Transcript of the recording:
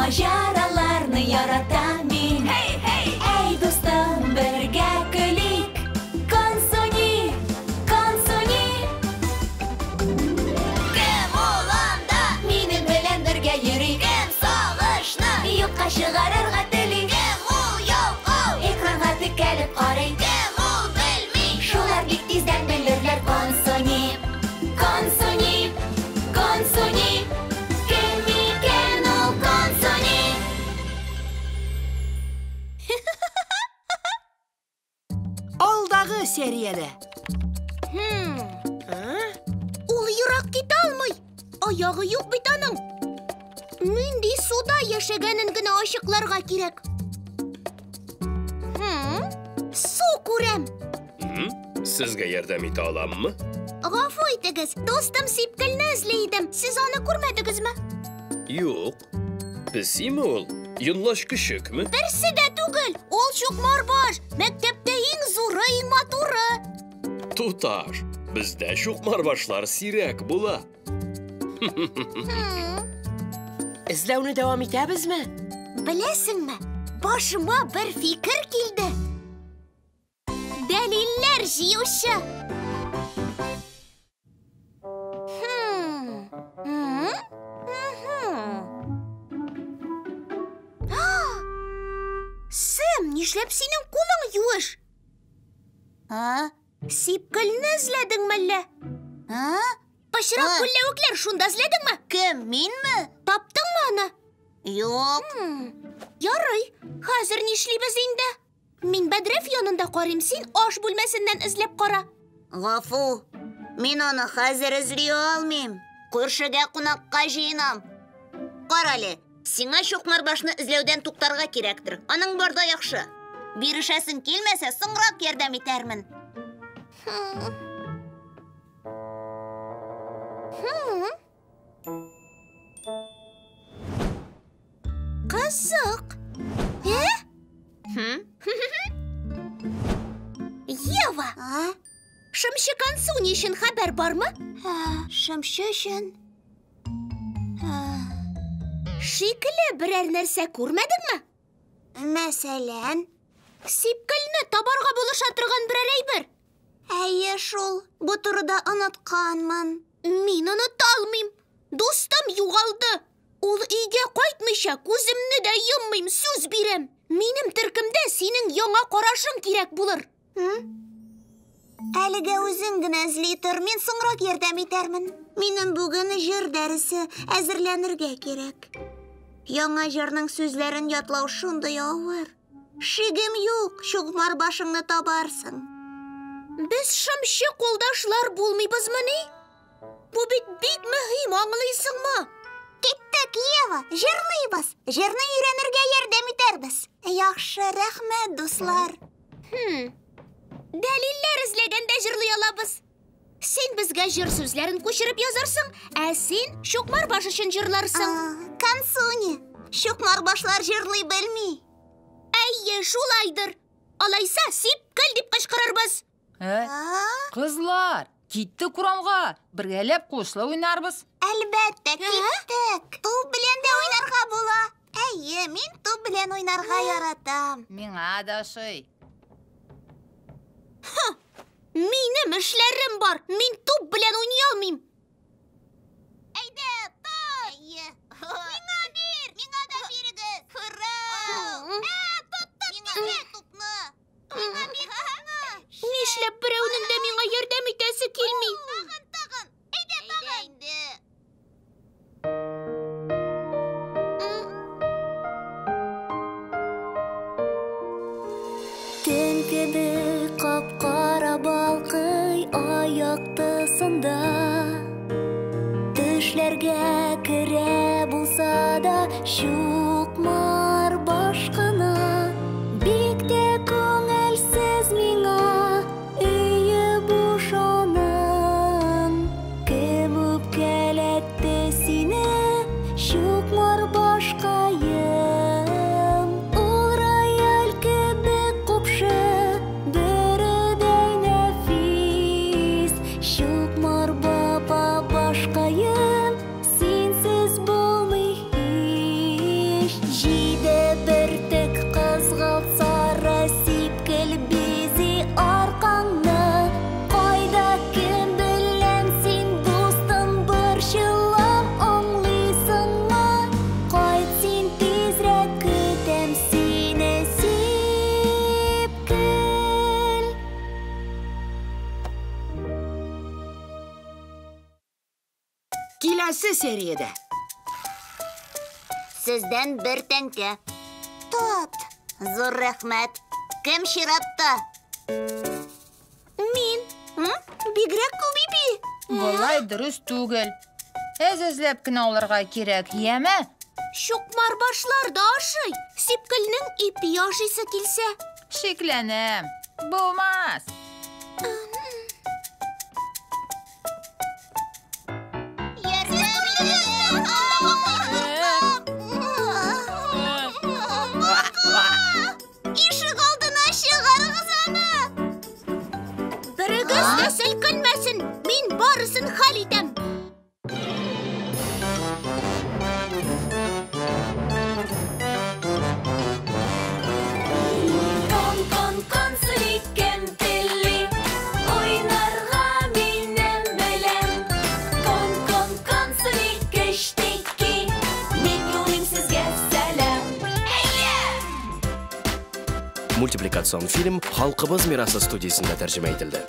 Маҗараларны яратам мин. Hey, hey! Әй, дустым, бергә көлик. Консуни, Консуни. Кем ул анда? Минем белән бергә йөри. Кем сагышны юкка чыгарырга тели? Кем ул ялкау? Экранга текәлеп карый. Кем ул белми? Шулар бик тиздән белерләр. Консуни, Консуни, Консуни. Кем икән ул Консуни? Алдагы сериядә. Ул ерак китә алмый. Аягы юк бит аның. Нинди суда яшәгәнен генә ачыкларга кирәк. Су күрәм. Сезгә ярдәм итә аламмы? Гафу итегез, дустым Сипкелне эзли идем. Сез аны күрмәдегезме? Юк. Песиме ул? Йонлач көчекме? Берсе дә түгел. Ул чукмарбаш. Мәктәптә иң зуры, иң матуры. Туташ, бездә чукмарбашлар сирәк була. Эзләүне дәвам итәбезме? Беләсеңме, башыма бер фикер килде. Дәлилләр җыючы. Сэм, нишләп синең кулың юеш? А? Сипкелне эзләдеңме әллә? А? Пычрак А. күлләвекләр шунда эзләдеңме? Кем, минме? Таптыңмы аны? Юк. Ярый, хәзер нишлибез инде? Мин бәдрәф янында карыйм, син аш бүлмәсеннән эзләп кара. Гафу, мин аны хәзер эзли алмыйм. Күршегә кунакка җыенам. Карале, сиңа чукмарбашны эзләүдән туктарга кирәктер. Аның барда яхшы. Бирешәсең килмәсә, соңрак ярдәм итәрмен. Кызык. Э? Ева, А? шымчы Консуни өчен хәбәр бармы? Шымчы өчен? Шикле берәр нәрсә күрмәдеңме? Мәсәлән? Сипкелне табарга булыша торган берәр әйбер. Әйе шул, бу турыда онытканмын. Мин оныта алмыйм. Дустым югалды. Ул өйгә кайтмыйча күземне дә йоммыйм, сүз бирәм. Минем төркемдә синең яңа карашың кирәк булыр. Әлегә үзең генә эзли тор, мин соңрак ярдәм итәрмен. Минем бүген җыр дәресе, әзерләнергә кирәк. Яңа җырның сүзләрен ятлау шундый авыр. Шигем юк, чукмар башыңны табарсың. Без шымчы кулдашлар булмыйбызмыни? Бу бит бик мөһим, аңлыйсыңмы? Киттек, Ева, җырлыйбыз. Җырны өйрәнергә ярдәм итәрбез. Яхшы, рәхмәт, дуслар. Дәлилләр эзләгәндә җырлый алабыз. Син безгә җыр сүзләрен күчереп язарсың, ә син чукмар баш өчен җырларсың. Консуни, чукмар башлар җырлый белми. Әйе, шулайдыр. Алайса, сипкел дип кычкырырбыз. Кызлар, киттек урамга. Бергәләп куышлы уйнарбыз. Әлбәттә, киттек. Туп белән дә уйнарга була. Әйе, мин туп белән уйнарга яратам. Миңа да ошый. Минем эшләрем бар. Мин туп белән уйный алмыйм. Әйдә, тот! Әйе. Миңа бир, миңа да бирегез. Ура! Тот, тот, миңа бир тупны. Миңа бир тупны. Нишләп берәүнең дә миңа ярдәм итәсе килми? Тагын, тагын. Әйдә, тагын. Инде. Төн кебек кап-кара балкый ай яктысында. Төшләргә керә булса да чукмар баш кына. Бик тә күңелсез миңа өе буш аның. Кем үпкәләтте сине, чукмар башкаем? Ул рояль кебек купшы, бөредәй нәфис. Чукмар баба башкаем, синсез булмый һич. сериядә. Сездән бер тәңкә. Тот. Зур рәхмәт. Кем чиратта? Мин. Бигрәк күп ипи. Болай дөрес түгел. Әз-әзләп кенә алырга кирәк, яме? Чукмарбашлар да ашый. Сипкелнең ипи ашыйсы килсә. Шикләнәм. Булмас. Ишек алдына чыгарыгыз аны! Берегез дә селкенмәсен. Мин барысын хәл итәм. Кон, кон, кон, кем тели, уйнарга минем белән. Кон, кон, кон, кечтеки, мин юлыйм сезгә сәлам. Мультипликацион фильм «Халкыбыз мирасы» студиясендә тәрҗемә ителде.